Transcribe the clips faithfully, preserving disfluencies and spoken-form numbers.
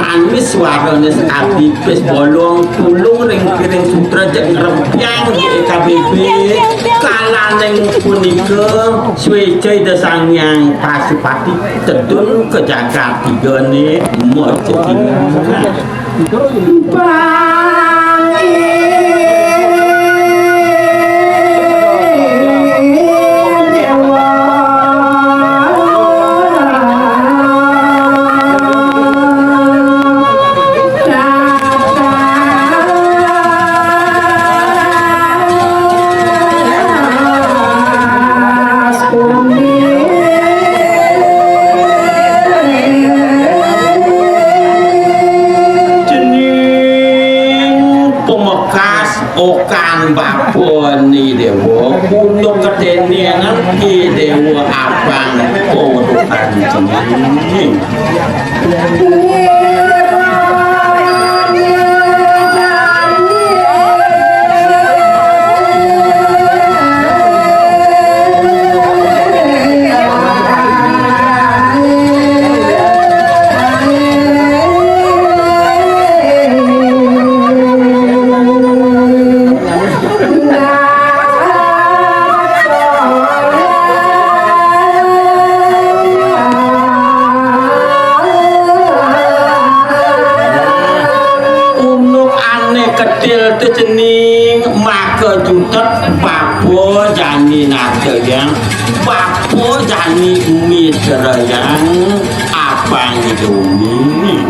Anwis warane sekadi pis bolong tulung ring piring sutra jeg ngrempyang di K B B. Kalaning punika sweja Ida Sang Hyang Pasupati tedun ka jagat tigane majedingan. Dening pamekas okan bapa ni dewa, unduk keteningan ki dewa abang kodokan cening. Unduk ane ketil te cening maka jutek bapa jani nata yang bapa jani mitra yang abang doni.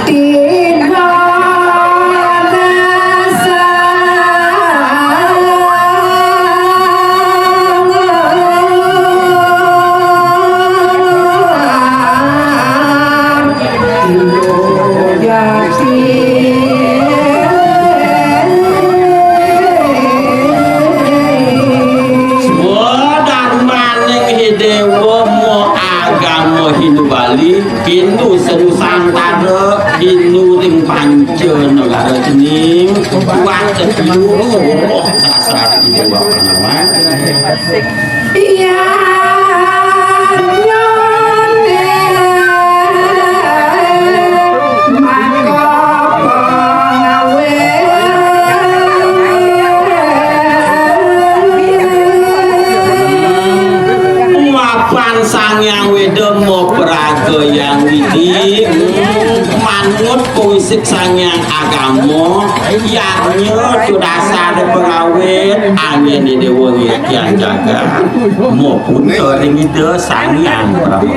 Tiga dasar. Indo Jati. Swa darmaning Hidewa mo agama Hindu Bali, Hindu Senusantara, Hindu ring panca negara cening, kuat tetu, soroh dasar Hidewa Panama. Iya, nyone, maka pengawe. Mapan Sang Hyang Weda mapraga Hyang Widi, manut kawisik Sang Hyang Agama, yadnya tu dasar pengawit, angin di dewa ngikian jagat, maputa ring Ida Sang Hyang Prabhu.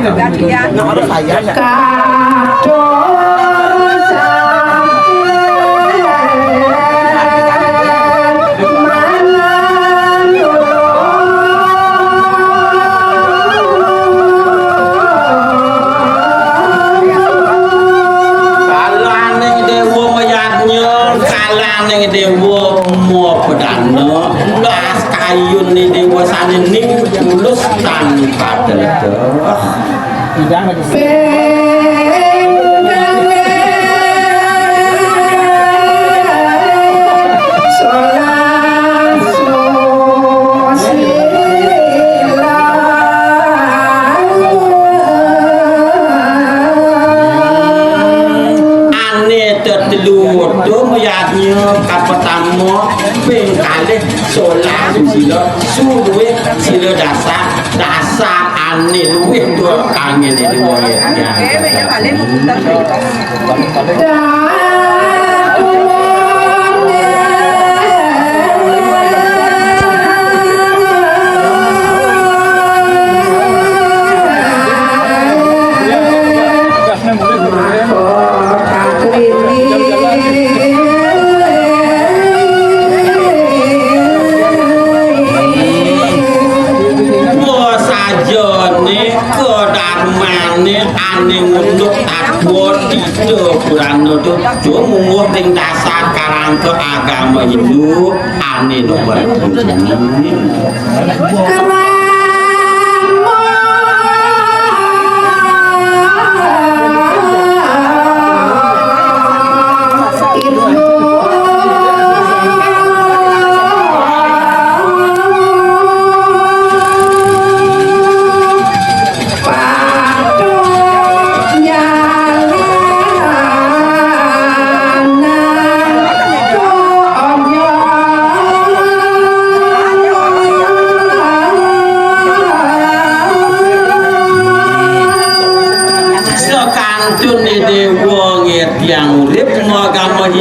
Kalaning dewa mayadnya, kalaning dewa mapadana, las kayun ni dewa sane ning tulus tanpa telah. Ane tetelu to mayadnya kapatama ping kalih solas sila, suduwe sila dasar, dasar ane luwih tua kangge dadi wong ya. Wah, sajane kedarmane ane ngunduk tatwa Tita Purana tu, cuma mungguh ring dasar karangka agama Hindu ane nomor.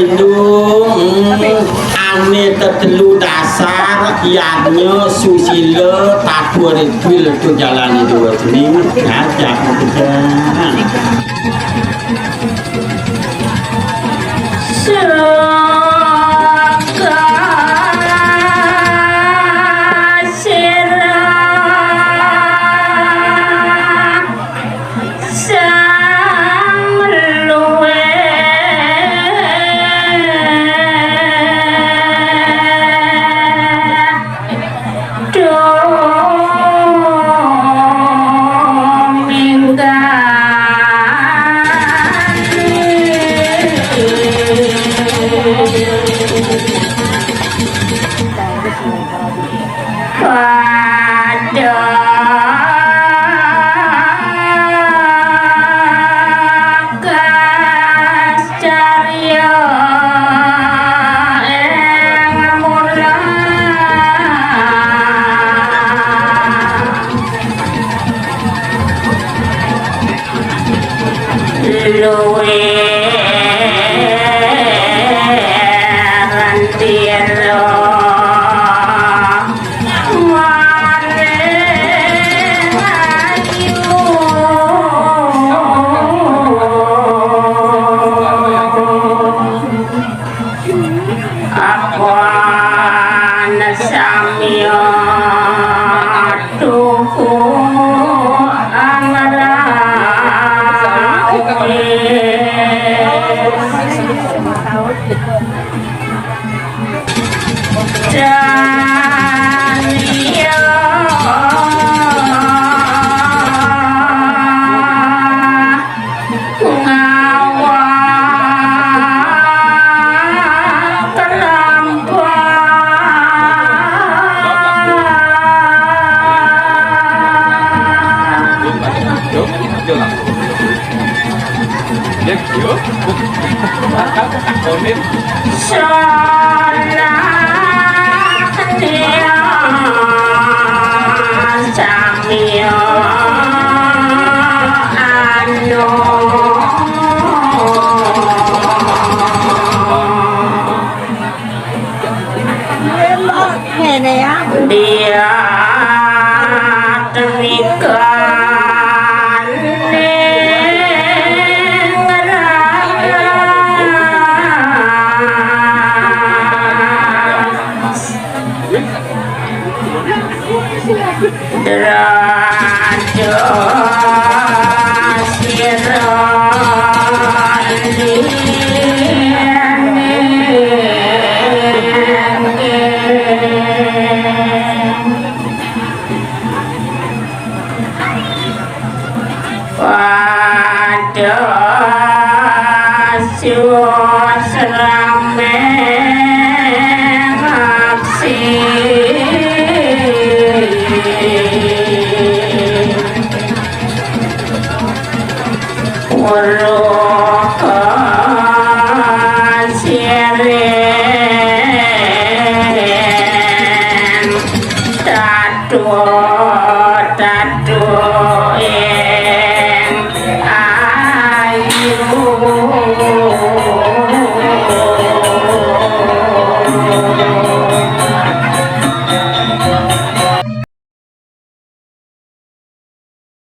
Dung, hmm, ané tetelu dasar, yadnya, susila, tabuh ridul, tu jalané dua seni, ngajak kejaran. Sang luwih duminggali. Pada kas carya ing mula. Luwih rentira maring ayu. Apan samya tuhu amrahe. Dania. Ngawa kelampa. Salah dia samia anu. Ngene ya. Dia temikan ning raya. Draja sira liyane. Pada suwun srame ngaksi. Weruh siring. Tatu, tatu ing ayu.